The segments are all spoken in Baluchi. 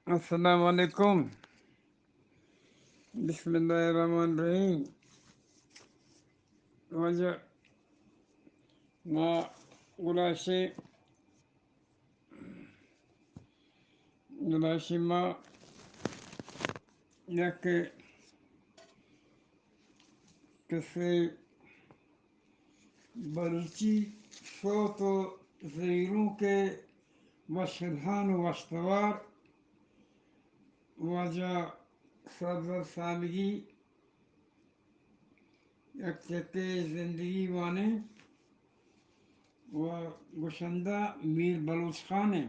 السلام علیکم۔ بسم اللہ الرحمن الرحیم۔ واجہ، ما گلاشے، گلاشے ما یک کسے بلوچی سوت و زہیروک ءِ وش الحان و وش توار واجہ سرور سامگی یک چکے زندگی وانیں و گشندہ میر بلوچ خان ءِ۔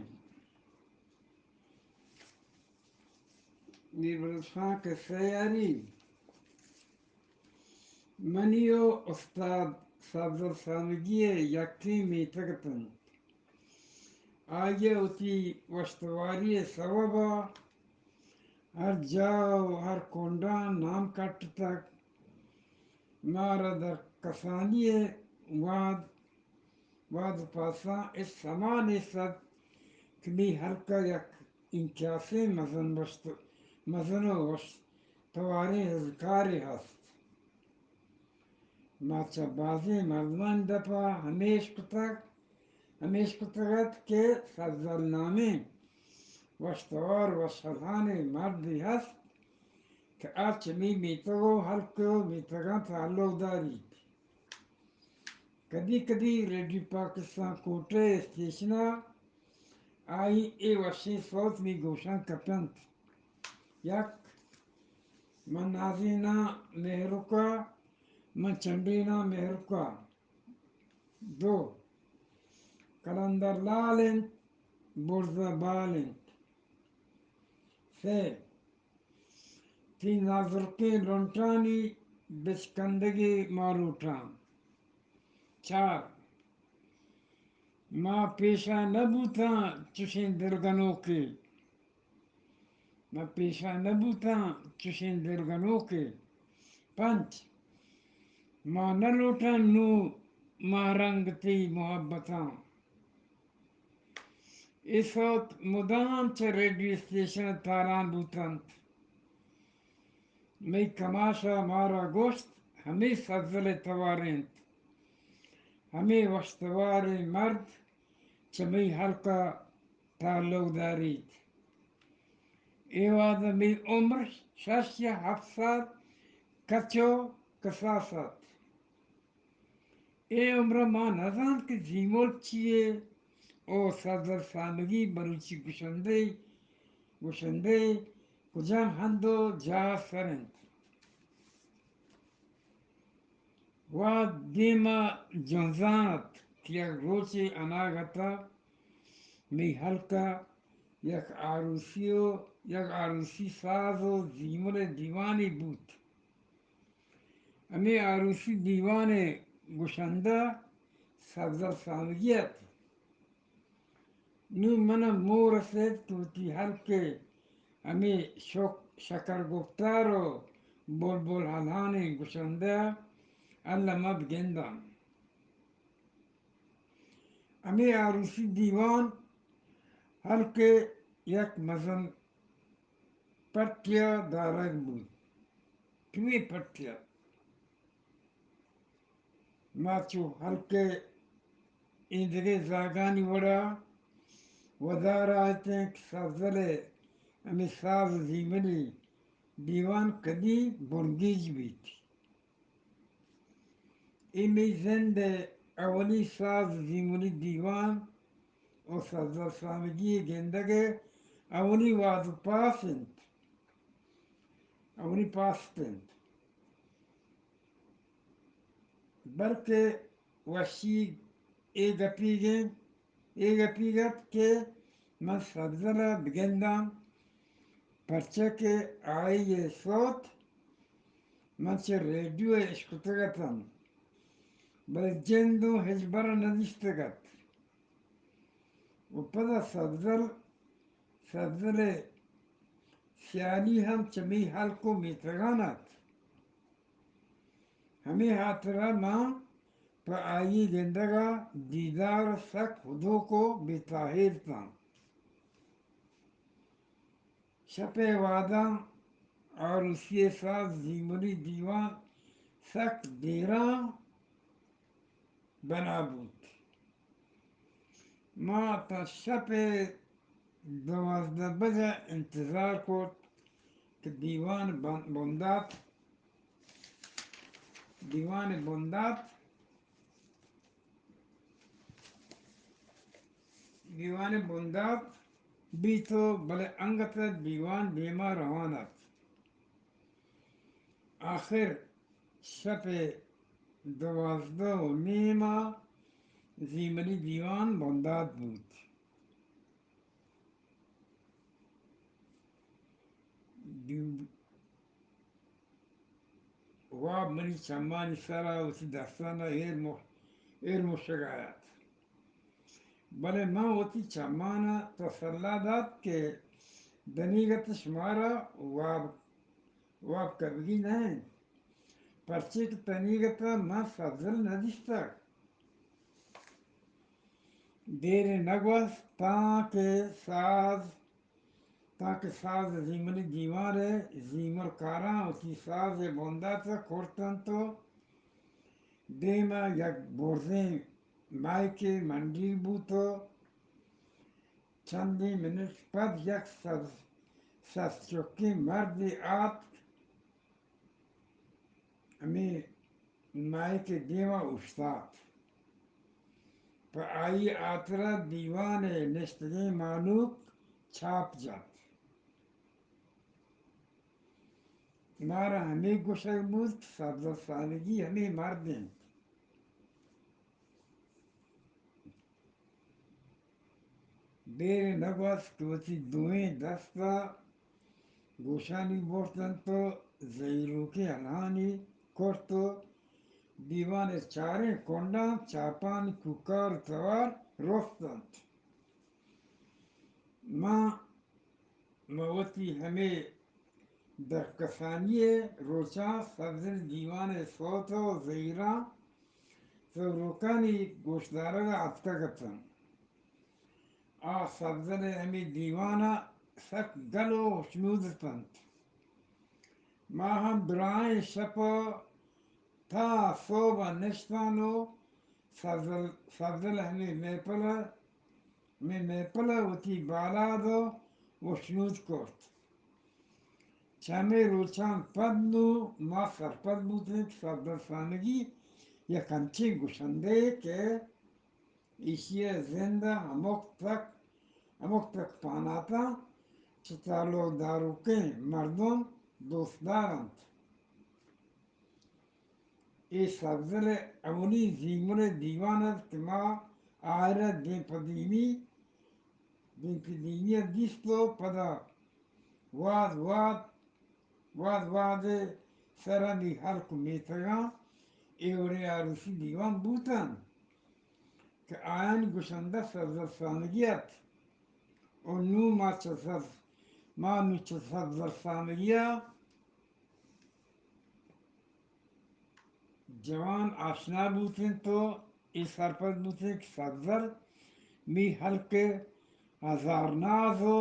میر بلوچ خان کسہ یاری منی و استاد سرور سامگی ءِ یکیں میتگ اتنت۔ آئی ءَ وتی وشتواری ءِ سوب ءَ ہر جاہ و ہر کنڈاں نام کٹتگ۔ مارا در کسانی ءِ واد، واد و پاساں ہچ سما نیست ات کہ مئی ہلک ءَ یک انکیاسیں مزن وشت، مزن و وش تواریں ہزکارے ہست۔ ما چہ بازیں مردمانی دپ ءَ ہمے اشکتگ، ہمے اشکتگ ات کہ سبزل نامیں وش توار، وش الحانیں مردے ہست کہ آ چہ مئی میتگ و ہلک و میتگاں تعلق داریت۔ کدی کدی ریڈیو پاکستان کوٹہ ءِ اسٹیشن ءَ آئی ءِ اے وشیں سوت مئی گوشاں کپنت۔ یک، من نازیناں مہرک ءَ، من چنڈیناں مہرک ءَ۔ دو، قلندر لال انت، برز ءَ بال انت۔ سے، تئی نازرکیں لنٹانی بچکندگے ما لوٹاں۔ چار، ما پیشا نہ بوتاں چشیں دلگنوکے، ما پیشا نہ بوتاں چشیں دلگنوکے۔ پنچ، ما نہ لوٹاں نوں ماہ رنگ تئی محبتاں۔ اے سوت مدام چہ ریڈیو اسٹیشن ءَ تالان بوت انت۔ مئی کماش ءَ مارا گوشت، ہمے سبزل ءِ توار انت، ہمے وش تواریں مرد چہ مئی ہلک ءَ تعلق داریت۔ اے وہد ءَ مئی عمر شش یا ہپت سال کچ و کساس ات۔ اے عمر ءَ ما نزانت کہ زیمل چی یے او سبزل سامگی بلوچی گشندہ، گشندہ کجام ہند و جاہ ءَ سر انت۔ وہد دیم ءَ جنزان ات کہ یک روچے اناگت ءَ مئی ہلک ءَ یک آروسی و یک آروسی ساز و زیمل ءِ دیوانے بوت۔ ہمے آروسی دیوان ءِ گشندہ سبزل سامگی ات۔ نوں من ءَ موہ رسیت کہ وتی ہلک ءِ ہمے شک-، شکر گفتار و بلبل الحانیں گشندہ ءَ الم ءَ بگنداں۔ ہمے آروسی دیوان ہلک ءِ یک مزن پٹیا دارگ بوت۔ ہمے پٹیا ما چو ہلک ءِ ایندگہ زاگانی وڑا ودار ءَ اتیں کہ سبزل ءِ ہمے ساز زیملی دیوان کدی بنگیج بیت۔ اے مئی زند ءِ اولی ساز زیملی دیوان و سبزل سامگی ءِ گندگ ءِ اولی وہد و پاس انت، اولی پاست انت۔ بلکہ وشی اے گپیگ انت، اے گپیگ ات کہ من سبزل ءَ بگنداں، پرچا کہ آئی ءِ سوت من چہ ریڈیو ءَ اشکتگ اتاں، بلے جند اوں ہچبر ءَ نہ دیستگ ات۔ و پدا سبزل، سبزل ءِ سیالی ہم چہ مئی ہلک و میتگان ات۔ ہمے ہاترا من پہ آئی گندگ ءَ دیدار ءَ سک ہدوک و بے تاہیر اتاں۔ شپ ءِ وہداں آروسی ءِ ساز زیملی دیوان سک دیراں بنا بوت۔ ما تا شپ ءِ دوازدہ بجہ انتظار کرت کہ دیوان بن-، بندات، دیوان بندات، دیوان بندات بیت و بلے انگت دیوان دیما روان ات۔ آخر شپ ءِ دوازدہ و نیم ءَ زیملی دیوان بندات بوت۔ دیو-، واب منی چمانی سرا وتی دستانا ایر مو-، ایر موشگا ات۔ بلے من وتی چمانا تسلا دات کہ دنیگت شمارا واب، واب کپگی نہ انت، پرچے کہ تنیگتا من سبزل نہ دیستگ۔ دیر نہ گوست تاں کہ ساز، تاں کہ ساز زیملی دیوان ءِ زیملکاراں وتی ساز ءِ بندات ءَ کرت انت و دیم ءَ یک برزیں مائیکے منڈیگ بوت و چندیں منٹ پد یک سبز، سبز چکیں مردے آتک۔ ہمے مائیک ءِ دیم ءَ اوشتات۔ پہ آئی ءِ ہاترا دیوان ءَ نشتگیں مانوک چاپ جت۔ مارا ہمے گوشگ بوت کہ سبزل سانگی ہمے مرد انت۔ دیر نہ گوست کہ وتی دوئیں دست ءَ گوشانی برت انت و زہیروکیں ہلانی کرت و دیوان ءِ چاریں کنڈاں چاپانی کوکار ءُ توار رست انت۔ من، من وتی ہمے درکسانی ءِ روچاں سبزل دیوان ءِ سوت و زہیراں زہیروکانی گوشدارگ ءَ اتکگ اتاں۔ آ سبزل ءِ ہمے دیوان ءَ سک گل و ہشنود اتنت۔ ما ہم درائیں شپ ءَ تا سہب ءَ نشتان و سبزل، سبزل ہمے محفل ءَ، ہمے محفل ءَ وتی بالاد ءَ ہشنود کرت۔ چہ ہمے روچاں پد نوں ما سرپد بوتیں کہ سبزل سانگی یک انچیں گشندہ یے کہ ایشی ءِ زند ءَ ہمک تک، ہمک تک پاناتاں چہ تعلق داروکیں مردم دوستدار انت۔ اے سبزل ءِ اولی زیمل ءِ دیوان ات کہ ما آئرا دیم پہ دیمی، دیم پہ دیمی ءَ دیست و پدا واد واد، واد واد ءِ سرا نی ہلک و میتگاں اے وڑیں آروسی دیوان بوتنت کہ آیانی گشندہ سبزل سانگی ات و نوں ما چہ سبز، ما نوں چہ سبزل سانگی ءَ جوان آشنا بوتیں تو اے سرپد بوتیں کہ سبزل می ہلک ءِ ہزار ناز و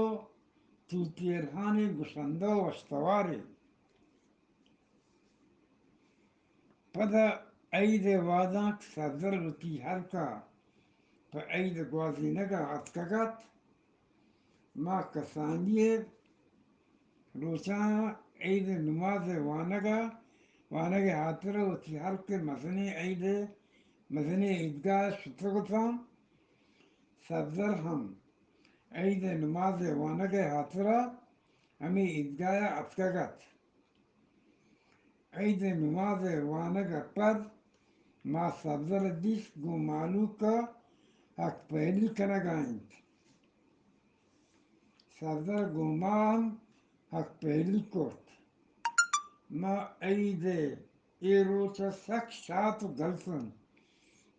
توتی ارہانیں گشندہ و وشتوارے۔ پدا عید ءِ وہداں کہ سبزل وتی ہلک ءَ پہ عید ءِ گوازینگ ءَ اتکگ ات، ما کسانی ءِ روچاں عید ءِ نماز ءِ وانگ ءَ، وانگ ءِ ہاتر ءَ وتی ہلک ءِ مزنیں عید ءِ، مزنیں عیدگاہ ءَ شتگ اتاں۔ سبزل ہم عید ءِ نماز ءِ وانگ ءِ ہاتر ءَ ہمے عیدگاہ ءَ اتکگ ات۔ عید ءِ نماز ءِ وانگ ءَ پد ما سبزل ءَ دیست گوں مہلوک ءَ حق پہلی کنگ ءَ انت۔ سبزل گوں ما ہم حق پہلی کرت۔ ما عید ءِ اے روچ ءَ سک شات و گل اتاں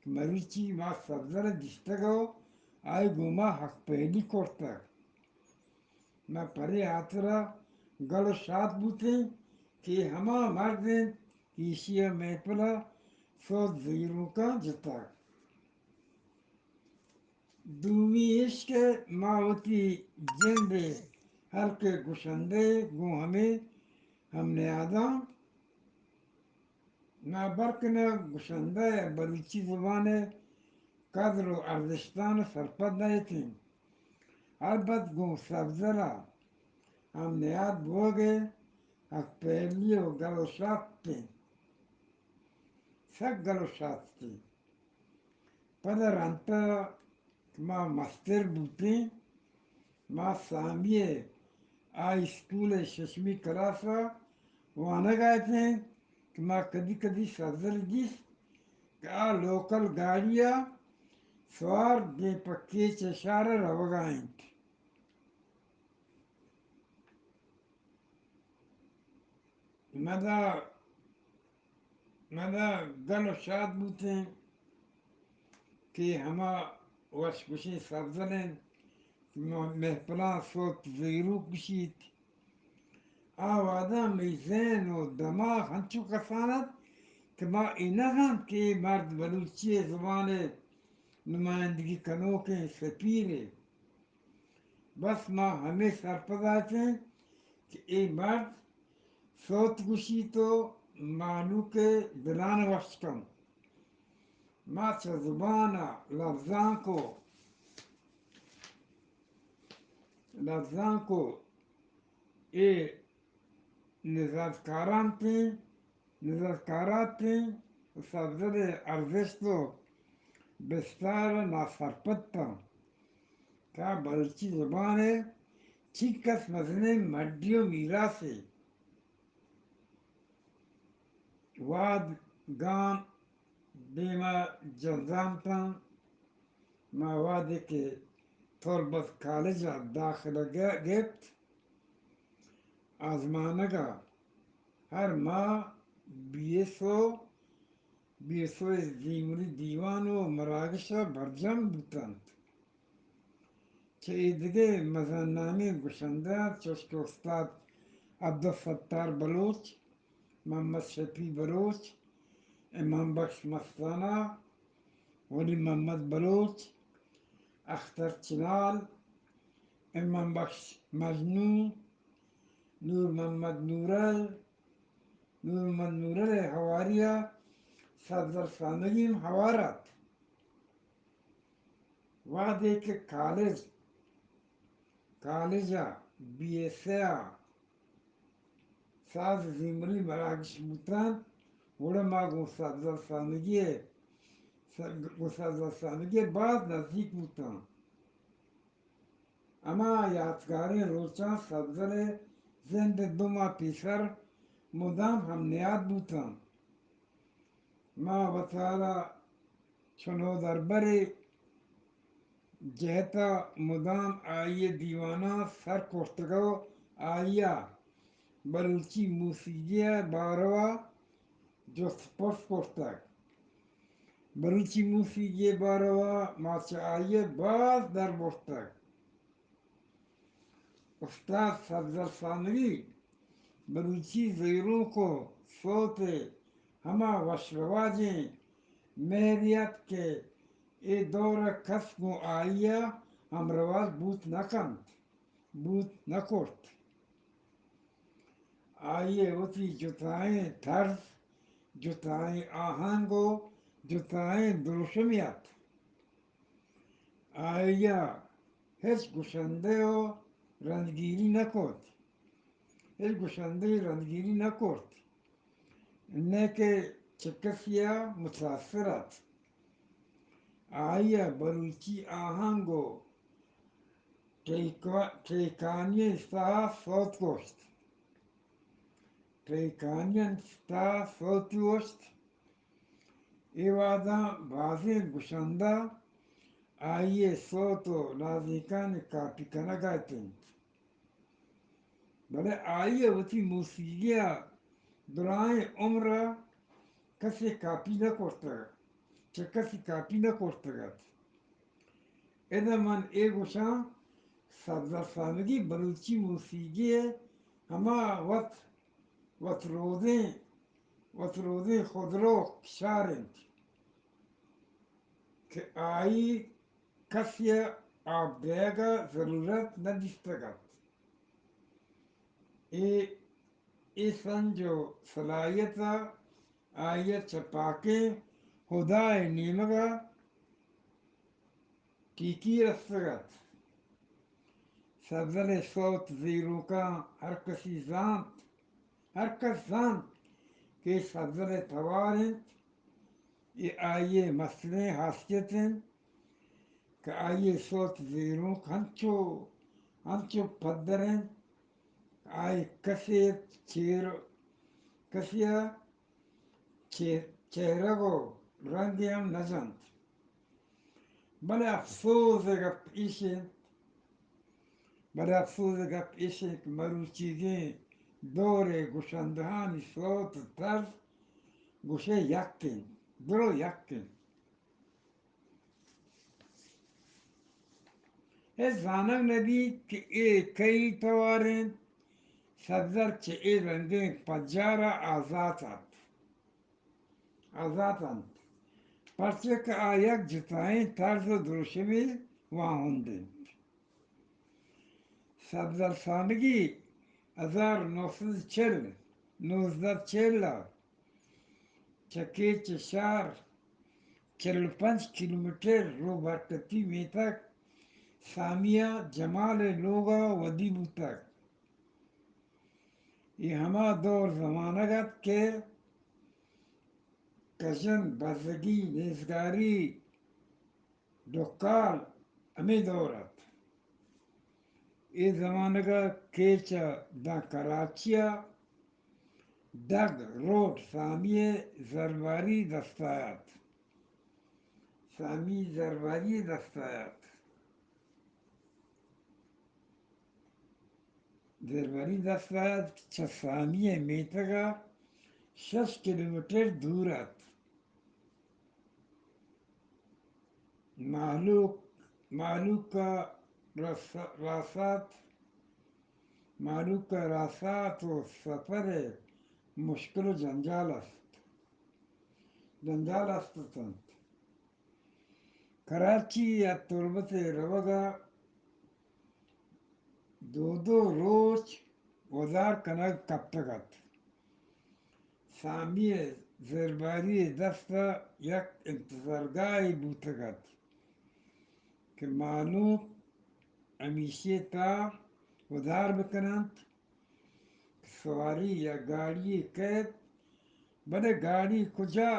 کہ مروچی ما سبزل ءَ دیستگ و آئی گوں ما حق پہلی کرتگ۔ ما پرے ہاترا گل و شات بوتیں کہ اے ہما مرد انت کہ ایشی ءَ محفل ءَ سوت زہیروکاں جتگ۔ دومی ایش کہ ما وتی جند ءِ ہر کہ گشندہ گوں ہمے ہم نیاداں، نابرکن ء گشندہ ء بلوچی زبان ء قدر و ارزشتان ء سرپد نہ اتیں۔ البت گوں سبزل ء ہم نیاد بوگ ء حق پہلی و گل و شات انت، سک گل و شات انت۔ پدا رنتہ کہ ما مستر بوتیں، ما سامی ء ہائی اسکول ء ششمی کلاس ء وانگ ء اتیں کہ ما کدی کدی سبزل دیست کہ آ لوکل گاڑی ء سوار دیم پہ کیچ ء شہر ء روگ ء انت۔ مدا، مدا گل و شاد بوتیں کہ ہما وش گوشیں سبزل انت کہ ما-، مہپلاں سوت زیروک گوشیت۔ آ وہداں مئی ذہن و دماغ ہنچو کسان ات کہ ما اے نہ زانت کہ اے مرد بلوچی زبان ء نمائندگی کنوکیں سفیرے۔ بس ما ہمے سرپد اتیں کہ اے مرد سوت گوشیت و مہلوک ء دلان وش کنت۔ ما چہ زبان ء لبزانک و، لبزانک و اے نزدکارانتیں، نزدکاراتیں و سبزل ء ارزشت و بستار ء ناسرپد تاں۔ تا بلوچی زبان ء چینکس مزنیں مڈی و میراسے۔ واد گام دیم ء جنزان تاں۔ ما وہدے کہ تربت کالج ء داخلہ گ-، گپت، آزمانگ ء ہر ماہ B S O, B S O ء زیمری دیوان و مراگش ء برجم بوتنت۔ چہ اے دگہ مزن نامیں گشندہ چوش کہ استاد عبدالستار بلوچ، محمد شفیع بلوچ، امام بخش مستانہ، ولی محمد بلوچ، اختر چنال، امام بخش مجنوں، نور محمد نورل، نور محمد نورل ء ہواری ء سبزل سانگی ہم ہوار ات۔ وہدے کہ کالج، کالج ء بی ایس اے ء ساز زیمری مراگش بوتنت، گڑا ما گوں سبزل سانگی ء، س-، گوں سبزل سانگی ء باز نزیک بوتاں۔ ہما یاتگاریں روچاں سبزل ء زند ء دو ماہ پیسر مدام ہم نیاد بوتاں۔ ما وتارا چو نودربرے جہت ء مدام آئی ء دیواناں سر کرتگ ء آئی ء بلوچی موسیقی ء باروا جست پرس کرتگ۔ بلوچی موسیقی ء باروا ما چہ آئی ء باز در برتگ۔ استاد سبزل سانگی بلوچی زیروک و سوت ء ہما وش رواجیں مہرے ات کہ اے دور ء کس گوں آئی ء ہمرواز بوت نہ کنت، بوت نہ کرت۔ آئی ء وتی جتائیں طرز، جتائیں آہنگ و جتائیں دروشمے ات۔ آئی ء ہچ گشندہ ء رندگیری نہ کت، ہچ گشندہ ء رندگیری نہ کرت، نہ کہ چہ کسی ء متاثر ات۔ آئی ء بلوچی آہنگ و ٹیکا-، ٹیکانی ستا سوت گوشت۔ ٹیکانی ستا سوت گوشت۔ اے وہداں بازیں گشندہ آئی ء سوت و نازینکانی کاپی کنگ ء ات انت۔ بلے آئی ء وتی موسیقی ء درائیں عمر ء کسے کاپی نہ کرتگ، چہ کسی کاپی نہ کرتگ ات۔ ادا من اے گوشاں، سبزل سانگی بلوچی موسیقی ء ہما وت، وت رودیں، وت رودیں خودروک شار انت کہ آئی کسی ء آپ دئیگ ء ضرورت نہ دیستگ ات۔ اے، اے سنج و صلاحیت ء آئی ء چہ پاکیں ہدا ء نیمگ ء ٹیکی رستگ ات۔ سبزل ء سوت زیروکاں ہر کسی زانت، ہر کس زانت کہ اے سبزل ء توار انت، اے آئی ء مستریں ہاسیت انت کہ آئی ء سوت زیروک ہنچو، ہنچو پدر انت، آئی کسے چیر، کسی ء چہ-، چہرگ و رنگے ہم نہ جنت۔ بلے افسوز ء گپ ایش انت، بلے افسوز ء گپ ایش انت کہ مروچیگیں دور ء گشندہانی سوت و طرز گوشے یک انت، درو یک انت۔ اے زانگ نہ بیت کہ اے کئی توار انت، سبزل چہ اے رنگیں پجار ء آزات ات، آزات انت، پرچہ کہ آ یک جتائیں طرز و دروشمے واہند انت۔ سبزل سانگی ہزار نو سد چل، نوزدہ چل ء چہ کیچ شہر چل و پنچ کلومیٹر روبرکتی میتگ سامی ء جمال ء لوگ ء ودی بوتگ۔ اے ہما دور زمانگ ات کہ کژن، بزگی، نیزگاری، ڈکال ہمے دور ات۔ اے زمانگ ء کیچ ء داں کراچی ء ڈگ روڈ سامی ء زرباری دست ء ات۔ سامی زرباری دست ء ات۔ زرباری دست ء ات کہ چہ سامی ء میتگ ء شش کلومیٹر دور ات۔ مہلوک، مہلوک ء رس-، راسات، مہلوک ء راسات و سفر ء مشکل و جنجال است، جنجال است اتنت۔ کراچی ء تربت ء روگ ء دو دو روچ ودار کنگ کپتگ ات۔ سامی ء زرباری ء دست ء یک انتظارگاہے بوتگ ات کہ مہلوک ہمیشی ء تہا ودار بکن انت کہ سواری یا گاڑی یے کئیت، بلے گاڑی کجا؟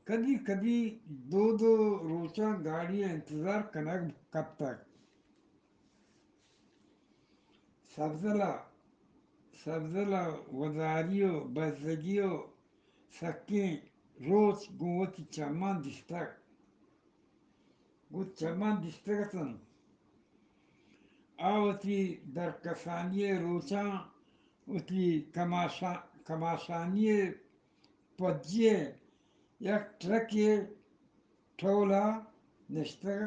کدی کدی دو دو روچاں گاڑی ء انتظار کنگ کپتگ۔ سبزل ء، سبزل ء وداری و بزگی و سکیں روچ گوں وتی چماں دیستگ۔ گوں چماں دیستگ اتنت۔ آ وتی درکسانی ء روچاں وتی کماشا-، کماشانی ء پجی ء یک ٹرکے ٹول ء نشتگ،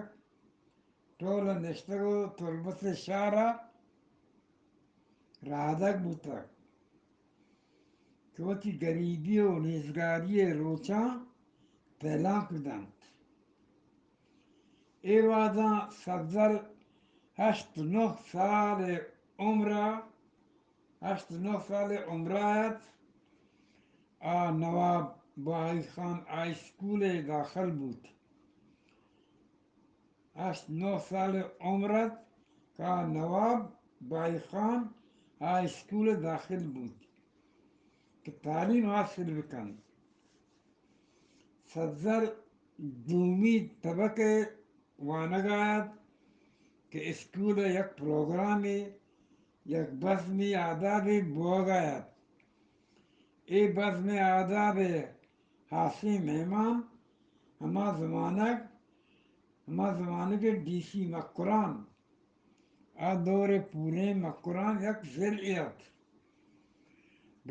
ٹول ء نشتگ و تربت ء شہر ء رہادگ بوتگ کہ وتی گریبی و نیزگاری ء روچاں پیلانک بدنت۔ اے وہداں سبزل ہشت نہ سال ء عمر ء، ہشت نہ سال ء عمر ء ات۔ آ نواب بائی خان ہائی اسکول ء داخل بوت۔ ہشت نہ سال ء عمر ات کہ آ نواب بائی خان ہائی اسکول ء داخل بوت کہ تعلیم حاصل بکنت۔ سبزل دومی طبقہ ء وانگ ء ات کہ اسکول ء یک پروگرامے، یک بزمے آدابے بوگ ء ات۔ اے بزم ء آداب ء ہاسیں مہمان ہما زمانگ، ہما زمانگ ء ڈی سی مکران، آ دور ء پوریں مکران یک ضلعے ات۔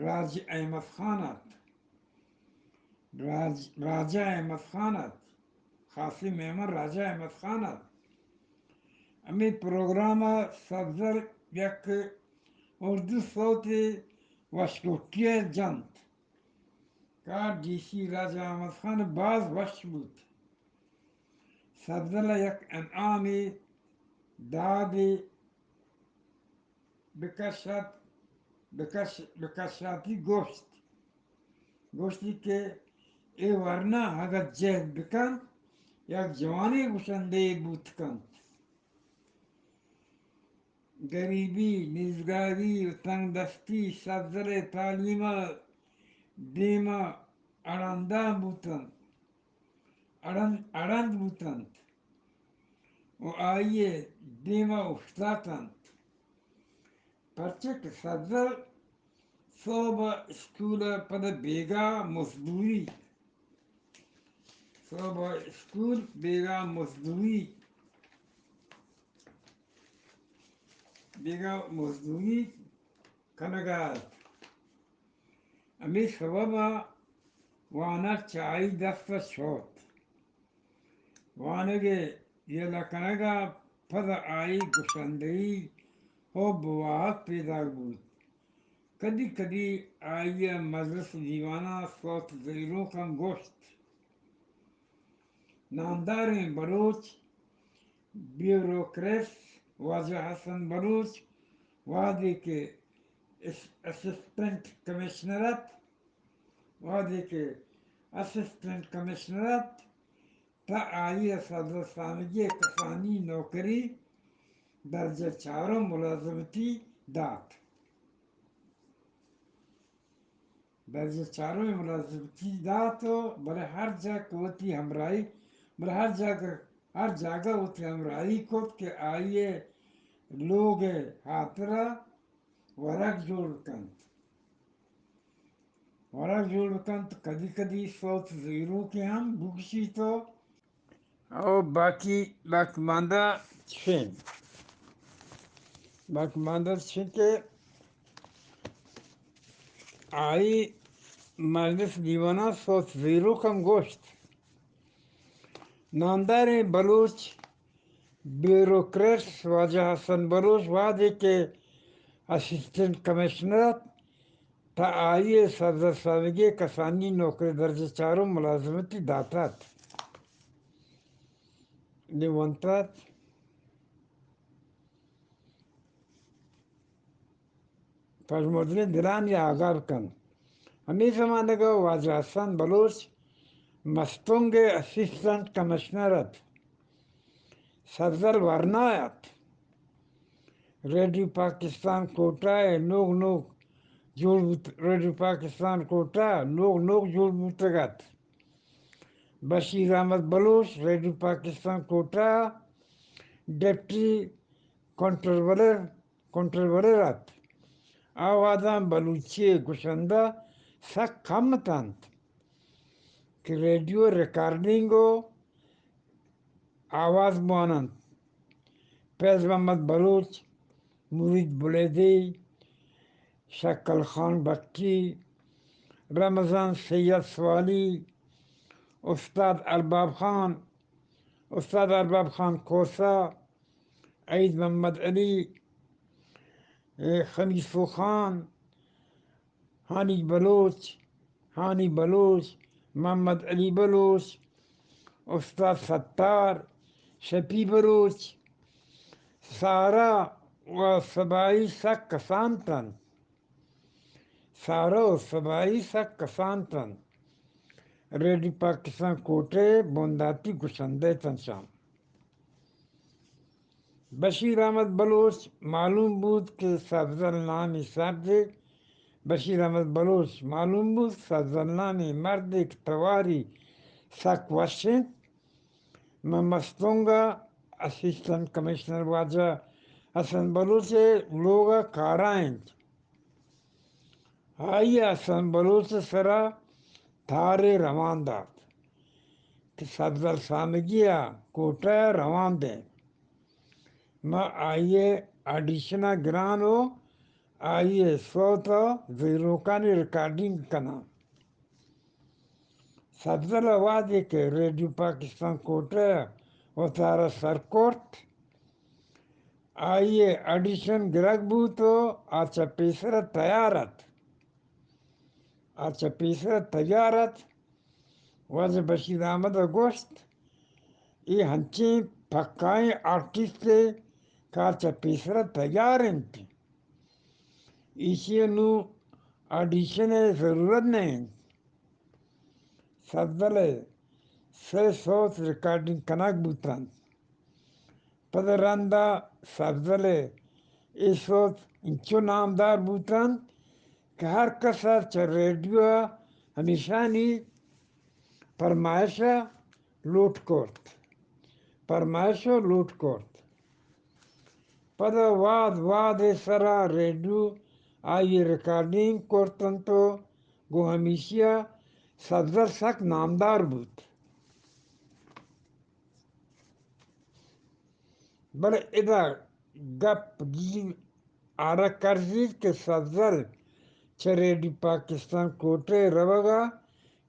راج احمد خان ات۔ راج-، راجہ احمد خان ات۔ خاصیں مہمان راجہ احمد خان ات۔ ہمے پروگرام ء سبزل یک اردو سوتے وشکوٹی ء جنت۔ کار ڈی سی راجہ احمد خان باز وش بوت۔ سبزل ء یک انعامے دادے بکش ات۔ بکش، بکشاتی گوشت، گوشتی کہ اے ورنا اگاں جہد بکنت، یک جوانیں گشندہ یے بوت کنت۔ گریبی، نیزگاری و تنگ دستی سبزل ءِ تعلیم ءِ دیم ءَ اڑندہ بوت انت، اڑند، اڑند بوت انت و آئی ءِ دیم ءَ اوشتات انت۔ پرچہ کہ سبزل سہب ءَ اسکول ءَ پد بیگاہ مزدوری، سہب ءَ اسکول، بیگاہ مزدوری، بیگاہ مزدوری کنگ ءَ ات۔ ہمے سبب ءَ وانگ چہ آئی دست ءَ شت۔ وانگ ءِ یلہ کنگ ءَ پد آئی گشندہی حب و واہگ پیداک بوت۔ کدی کدی آئی ءَ مجلس دیوان ءَ سوت زہیروک ہم گوشت۔ نامداریں بلوچ بیوروکریٹ واجہ حسن بلوچ وہدے کہ اس-، اسسٹنٹ کمشنر ات، وہدے کہ اسسٹنٹ کمشنر ات، تہ آئی ءَ سبزل سامگی ءِ کسانی نوکری درجہ چارم ملازمتی دات۔ درجہ چارم ملازمتی دات و بلے ہر جا کہ وتی ہمراہی، بلے ہر جاگہ، ہر جاگہ وتی ہمراہی کت کہ آئی ءِ لوگ ءِ ہاترا ورگ جوڑ کنت۔ ورگ جوڑ کنت، کدی کدی سوت زہیروکے ہم بگشیت و او باقی، باقی ماندہ چین، باقی ماندہ چین کہ آئی مجلس دیوان ءَ سوت زہیروک ہم گوشت۔ نامداریں بلوچ بیوروکریٹ واجہ حسن بلوچ وہدے کہ اسسٹنٹ کمشنر ات، تہ آئی ءَ سبزل سامگی ءِ کسانی نوکری درجہ چارم ملازمتی دات ات۔ نی ونت ات۔ پژمردگیں دلانی آگاہ بکن۔ ہمے زمانگ ءَ واجہ حسن بلوچ مستونگ ءِ اسسٹنٹ کمشنر ات۔ سبزل ورنا ات۔ ریڈیو پاکستان کوئٹہ ءَ نوک نوک جوڑ بوت، ریڈیو پاکستان کوئٹہ نوک نوک جوڑ بوتگ ات۔ بشیر احمد بلوچ ریڈیو پاکستان کوئٹہ ءَ ڈپٹی کنٹرولر، کنٹرولر ات۔ آ وہداں بلوچی ءِ گشندہ سک کم اتنت کہ ریڈیو ریکارڈنگ و آواز بوان انت۔ فیض محمد بلوچ، مرید بلیدی، شکل خان بگٹی، رمضان سید سوالی، استاد ارباب خان، استاد ارباب خان کھوسہ، عید محمد علی، اے، خمیسو خان، ہانی بلوچ، ہانی بلوچ، محمد علی بلوچ، استاد ستار، شفیع بلوچ، سارا و سبائی سک کسان اتنت۔ سارا و سبائی سک کسان اتنت۔ ریڈیو پاکستان کوئٹہ ءِ بنداتی گشندہ اتنت شان۔ بشیر احمد بلوچ معلوم بوت کہ سبزل نامیں سردے، بشیر احمد بلوچ معلوم بوت سبزل نامیں مردے کہ تواری سک وش انت۔ من مستونگ ءَ اسسٹنٹ کمشنر واجہ حسن بلوچ ءِ لوگ ءَ کارا انت۔ آئی ءَ حسن بلوچ ءِ سرا تارے روان دات کہ سبزل سامگی ءَ کوئٹہ ءَ روان دئے۔ ما آئی ءِ آڈیشن ءَ گران و آئی ءِ سوت ءُ زہیروکانی ریکارڈنگ کناں۔ سبزل ءَ وہدے کہ ریڈیو پاکستان کوئٹہ ءَ وتارا سر کرت، آئی ءِ آڈیشن گرگ بوت ءُ آ چہ پیسر ءَ تیار ات۔ آ چہ پیسر ءَ تیار ات۔ واجہ بشیر احمد ءَ گوشت، اے ہنچیں پکائیں آرٹسٹے کہ آ چہ پیسر ءَ تیار انت۔ ایشی ءَ نوں آڈیشن ءِ ضرورت نہ اِنت۔ سبزل ءِ سئے سوت ریکارڈنگ کنگ بوت اَنت۔ پد ءَ رند ءَ سبزل ءِ اے سوت انچو نامدار بوت اَنت کہ ہر کس ءَ چہ ریڈیو ءَ ہمیشانی پرمائش ءَ لوٹ کرت۔ پرمائش ءَ لوٹ کرت۔ پدا وہد وہد ءِ سرا ریڈیو آئی ءِ ریکارڈنگ کرت اَنت ءُ گوں ہمیشی ءَ سبزل سک نامدار بوت۔ بلے ادا گپ گیر آرا کرزیت کہ سبزل چہ ریڈیو پاکستان کوٹہ ءَ روگ ءَ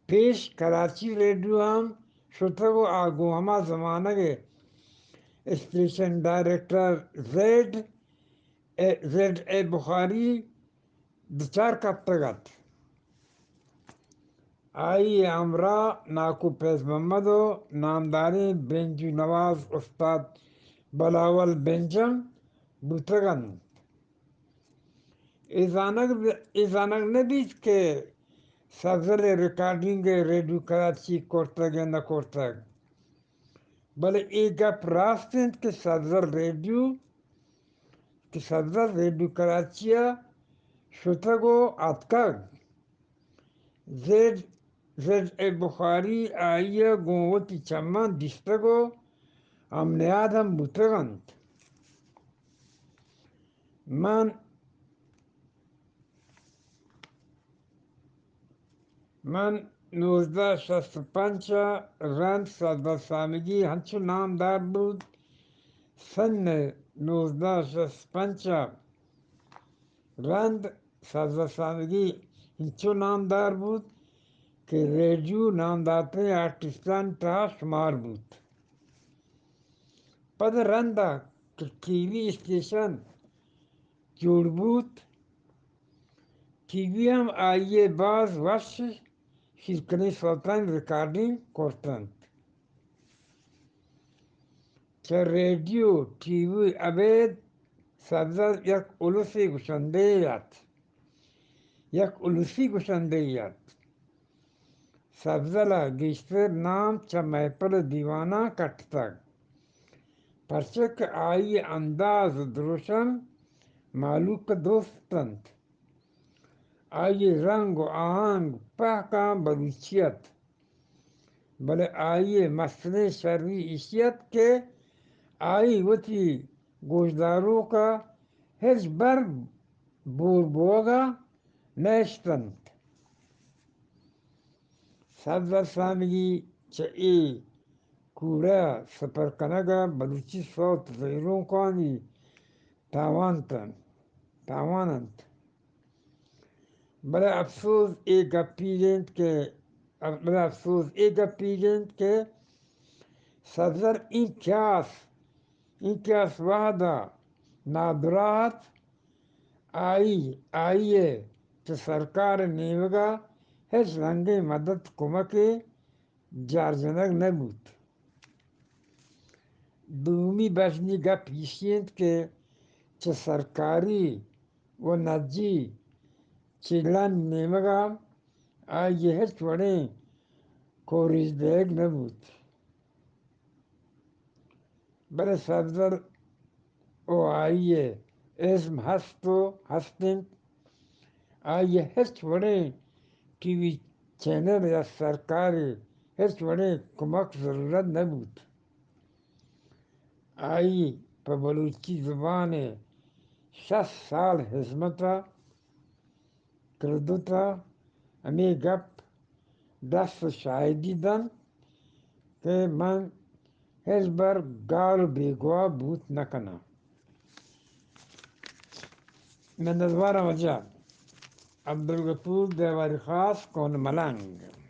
پیش کراچی ریڈیو ءَ ہم شتگ ءُ آ گوں ہما زمانگ ءِ station director Z A, Z A Bukhari دچار کپتگ اَت۔ آئی ءِ ہمراہ ناکو فیض محمد ءُ نامداریں بینجو نواز استاد بلاول بینجم بوتگ اَنت۔ اے زانگ، اے زانگ نہ بیت کہ سبزل ءِ ریکارڈنگ ءَ ریڈیو کراچی کرتگ یا نہ کرتگ، بلے اے گپ راست اِنت کہ سبزل ریڈیو، کہ سبزل ریڈیو کراچی ءَ شتگ ءُ آتکگ۔ زیڈ، زیڈ اے بخاری آئی ءَ گوں وتی چماں دیستگ ءُ ہمنیاد ہم بوتگ اَنت۔ من، من نوزدہ شست ءُ پنچ ءَ رند سبزل سامگی ہنچو نامدار بوت، سن نوزدہ شست ءُ پنچ ءَ رند سبزل سامگی انچو نامدار بوت کہ ریڈیو نامدارتریں آرٹسٹانی تہا شمار بوت۔ پد ءَ رند ءَ کہ ٹی وی اسٹیشن جوڑ بوت، ٹی وی ہم آئی ءَ باز وش شیرکنیں سوتانی ریکارڈنگ کرت اَنت۔ چہ ریڈیو، ٹی وی ءَ ابید سبزل یک السی گشندہ یے اَت۔ یک السی گشندہ یے اَت۔ سبزل ءَ گیشتر نام چہ محفل ءُ دیواناں کٹتگ، پرچا کہ آئی ءِ انداز ءُ دروشم مہلوک ءَ دوست اَنت۔ آئی ءِ رنگ ءُ آہنگ پہکاں بلوچی اَت، بلے آئی ءِ مستریں شری ایشی اَت کہ آئی وتی گوشداروک ءَ ہچبر بور بوگ ءَ نہ اشت اَنت۔ سبزل سامگی چہ اے کوڑہ ءَ سپر کنگ ءَ بلوچی سوت زہیروکانی تاوان اَنت، تاوان اَنت۔ بلے افسوز اے گپیگ اِنت کہ، بلے افسوز اے گپیگ اِنت کہ سبزل ایں کیاس، ایں کیاس وہد ءَ نادراہ اَت، آئی، آئی ءَ چہ سرکار ءِ نیمگ ءَ ہچ رنگیں مدد کمکے جار جنگ نہ بوت۔ دومی بژنی گپ ایشی اِنت کہ چہ سرکاری ءُ نجی چیلانی نیمگ ءَ آئی ءَ ہچ وڑیں کوریج دئیگ نہ بوت۔ بلے سبزل ءُ آئی ءِ ازم ہست ءُ ہست اِنت۔ آئی ءَ ہچ وڑیں ٹی وی چینل یا سرکاری ہچ وڑیں کمک ضرورت نہ بوت۔ آئی پہ بلوچی زبان ءَ شست سال ہزمت ءَ کردت ءَ ہمے گپ دست ءُ شاہدی دنت کہ من ہچبر گال ءُ بیگواہ بوت نہ کناں۔ منتواراں واجہ۔ عبدالغفور دیواری خاص، کون ملنگ۔